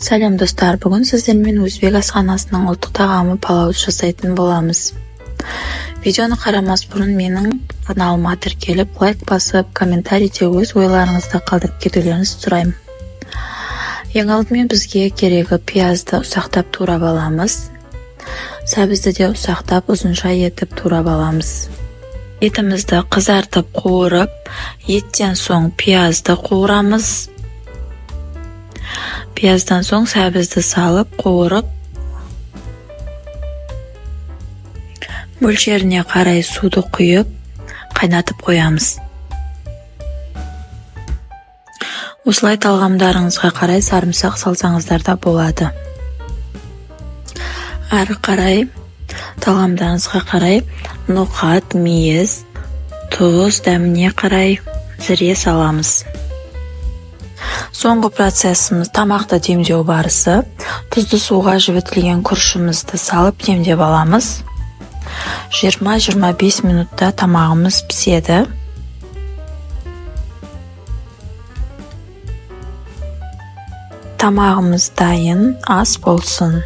Сәлем, достар! Бүгін сіздермен өзбек асханасының ұлттық тағамы палауды жасайтын боламыз. Видеоны қарамас бұрын менің каналыма тіркеліп, лайк басып, комментарийде өз ойларыңызды қалдырып кетулеріңізді сұраймын. Ең алдымен бізге керегі пиязды ұсақтап турап аламыз. Сәбізді де ұсақтап, ұзынша етіп турап аламыз. Етімізді қызартып, қуырып, еттен соң пиязды қуырамыз. Пияздан соң сәбізді салып, қуырып, мөлшеріне қарай суды құйып, қайнатып қоямыз. Осылай талғамдарыңызға қарай сарымсақ салсаңыздар да болады. Ары қарай талғамдарыңызға қарай ноқат, мейіз, тұз, дәміне қарай зіре саламыз. Соңғы процесіміз тамақты демдеу барысы. Тұзды суға жібітілген күрішімізді салып, демдеп аламыз. 20-25 минутта тамағымыз піседі. Тамағымыз дайын, ас болсын!